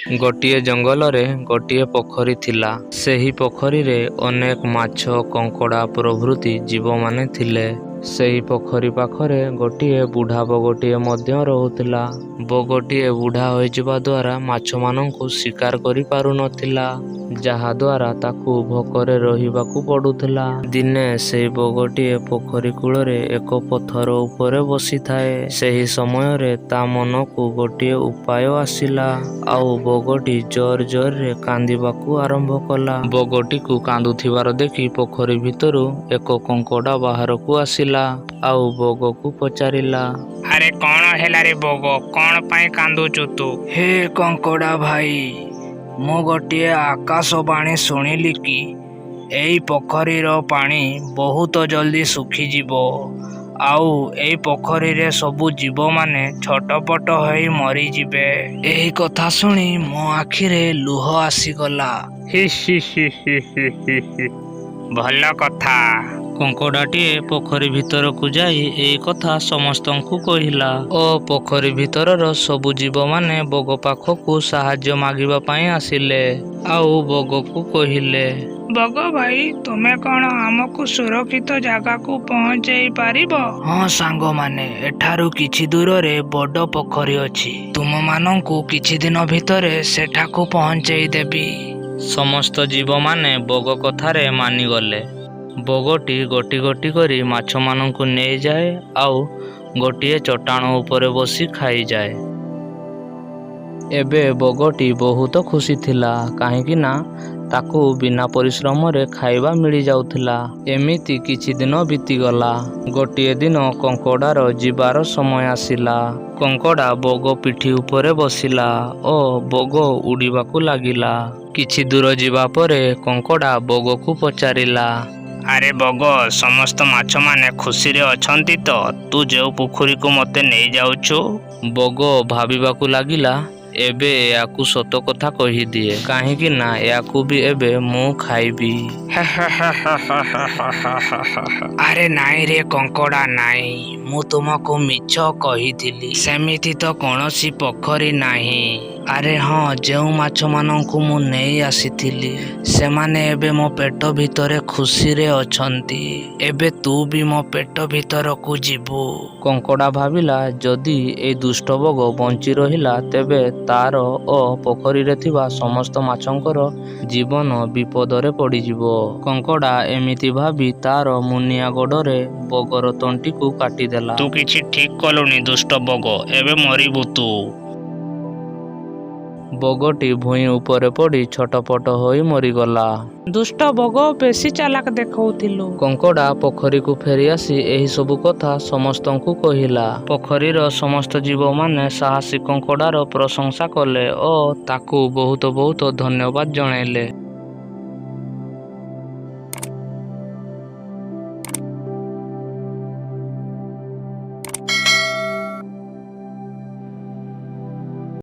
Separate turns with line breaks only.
ଗୋଟିଏ ଜଙ୍ଗଲରେ ଗୋଟିଏ ପୋଖରୀ ଥିଲା। ସେହି ପୋଖରୀରେ ଅନେକ ମାଛ, କଙ୍କଡ଼ା ପ୍ରଭୃତି ଜୀବମାନେ ଥିଲେ। ସେହି ପୋଖରୀ ପାଖରେ ଗୋଟିଏ ବୁଢ଼ା ବଗଟିଏ ମଧ୍ୟ ରହୁଥିଲା। ବଗଟିଏ ବୁଢ଼ା ହୋଇଯିବା ଦ୍ୱାରା ମାଛମାନଙ୍କୁ ଶିକାର କରିପାରୁନଥିଲା, ଯାହାଦ୍ୱାରା ତାକୁ ଭୋକରେ ରହିବାକୁ ପଡୁଥିଲା। ଦିନେ ସେହି ବଗଟିଏ ପୋଖରୀ କୂଳରେ ଏକ ପଥର ଉପରେ ବସିଥାଏ। ସେହି ସମୟରେ ତା ମନକୁ ଗୋଟିଏ ଉପାୟ ଆସିଲା, ଆଉ ବଗଟି ଜୋର ଜୋରରେ କାନ୍ଦିବାକୁ ଆରମ୍ଭ କଲା। ବଗଟିକୁ କାନ୍ଦୁଥିବାର ଦେଖି ପୋଖରୀ ଭିତରୁ ଏକ କଙ୍କଡ଼ା ବାହାରକୁ ଆସିଲା ଆଉ ବଗକୁ ପଚାରିଲା,
ଆରେ, କଣ ହେଲାରେ ବଗ? କଣ ପାଇଁ କାନ୍ଦୁଛୁ ତୁ?
ହେ କଙ୍କଡ଼ା ଭାଇ, ମୁଁ ଗୋଟିଏ ଆକାଶବାଣୀ ଶୁଣିଲି କି ଏଇ ପୋଖରୀର ପାଣି ବହୁତ ଜଲ୍ଦି ଶୁଖିଯିବ ଆଉ ଏଇ ପୋଖରୀରେ ସବୁ ଜୀବମାନେ ଛଟପଟ ହୋଇ ମରିଯିବେ। ଏହି କଥା ଶୁଣି ମୋ ଆଖିରେ ଲୁହ ଆସିଗଲା।
ହି ହି ହି ହି ହି ହି ହି। ଭଲ କଥା।
କଙ୍କଡ଼ାଟିଏ ପୋଖରୀ ଭିତରକୁ ଯାଇ ଏଇ କଥା ସମସ୍ତଙ୍କୁ କହିଲା ଓ ପୋଖରୀ ଭିତରର ସବୁ ଜୀବମାନେ ବଗ ପାଖକୁ ସାହାଯ୍ୟ ମାଗିବା ପାଇଁ ଆସିଲେ ଆଉ ବଗକୁ କହିଲେ,
ବଗ ଭାଇ, ତୁମେ କଣ ଆମକୁ ସୁରକ୍ଷିତ ଜାଗାକୁ ପହଞ୍ଚେଇ ପାରିବ?
ହଁ ସାଙ୍ଗମାନେ, ଏଠାରୁ କିଛି ଦୂରରେ ବଡ଼ ପୋଖରୀ ଅଛି। ତୁମମାନଙ୍କୁ କିଛି ଦିନ ଭିତରେ ସେଠାକୁ ପହଞ୍ଚେଇ ଦେବି।
ସମସ୍ତ ଜୀବମାନେ ବଗ କଥାରେ ମାନିଗଲେ। ବଗଟି ଗୋଟି ଗୋଟି କରି ମାଛମାନଙ୍କୁ ନେଇଯାଏ ଆଉ ଗୋଟିଏ ଚଟାଣ ଉପରେ ବସି ଖାଇଯାଏ। ଏବେ ବଗଟି ବହୁତ ଖୁସି ଥିଲା, କାହିଁକି ନା ତାକୁ ବିନା ପରିଶ୍ରମରେ ଖାଇବା ମିଳିଯାଉଥିଲା। ଏମିତି କିଛି ଦିନ ବିତିଗଲା। ଗୋଟିଏ ଦିନ କଙ୍କଡ଼ାର ଯିବାର ସମୟ ଆସିଲା। କଙ୍କଡ଼ା ବଗ ପିଠି ଉପରେ ବସିଲା ଓ ବଗ ଉଡ଼ିବାକୁ ଲାଗିଲା। କିଛି ଦୂର ଯିବା ପରେ କଙ୍କଡ଼ା ବଗକୁ ପଚାରିଲା,
ଆରେ ବଗ, ସମସ୍ତ ମାଛମାନେ ଖୁସିରେ ଅଛନ୍ତି ତ, ତୁ ଯେଉଁ ପୋଖରୀକୁ ମତେ ନେଇଯାଉଛୁ?
ବଗ ଭାବିବାକୁ ଲାଗିଲା, ଏବେ ୟାକୁ ସତ କଥା କହିଦିଏ, କାହିଁକି ନା ୟାକୁ ବି ଏବେ ମୁଁ ଖାଇବି।
ଆରେ ନାଇଁ ରେ କଙ୍କଡ଼ା, ନାଇଁ, ମୁଁ ତୁମକୁ ମିଛ କହିଥିଲି। ସେମିତି ତ କୌଣସି ପୋଖରୀ ନାହିଁ। ଆରେ ହଁ, ଯେଉଁ ମାଛମାନଙ୍କୁ ମୁଁ ନେଇ ଆସିଥିଲି, ସେମାନେ ଏବେ ମୋ ପେଟ ଭିତରେ ଖୁସିରେ ଅଛନ୍ତି। ଏବେ ତୁ ବି ମୋ ପେଟ ଭିତରକୁ ଯିବୁ।
କଙ୍କଡ଼ା ଭାବିଲା, ଯଦି ଏଇ ଦୁଷ୍ଟ ବଗ ବଞ୍ଚି ରହିଲା, ତେବେ ତାର ଓ ପୋଖରୀରେ ଥିବା ସମସ୍ତ ମାଛଙ୍କର ଜୀବନ ବିପଦରେ ପଡ଼ିଯିବ। କଙ୍କଡ଼ା ଏମିତି ଭାବି ତାର ମୁନିଆ ଗୋଡ଼ରେ ବଗର ତଣ୍ଟିକୁ କାଟିଦେଲା।
ତୁ କିଛି ଠିକ କଲୁନି ଦୁଷ୍ଟ ବଗ, ଏବେ ମରିବୁ ତୁ।
ବଗଟି ଭୂଇଁ ଉପରେ ପଡ଼ି ଛଟପଟ ହୋଇ ମରିଗଲା।
ଦୁଷ୍ଟ ବଗ, ବେଶୀ ଚାଲାକ ଦେଖଉଥିଲୁ।
କଙ୍କଡ଼ା ପୋଖରୀକୁ ଫେରିଆସି ଏହି ସବୁ କଥା ସମସ୍ତଙ୍କୁ କହିଲା। ପୋଖରୀର ସମସ୍ତ ଜୀବମାନେ ସାହସୀ କଙ୍କଡ଼ାର ପ୍ରଶଂସା କଲେ ଓ ତାକୁ ବହୁତ ବହୁତ ଧନ୍ୟବାଦ ଜଣାଇଲେ।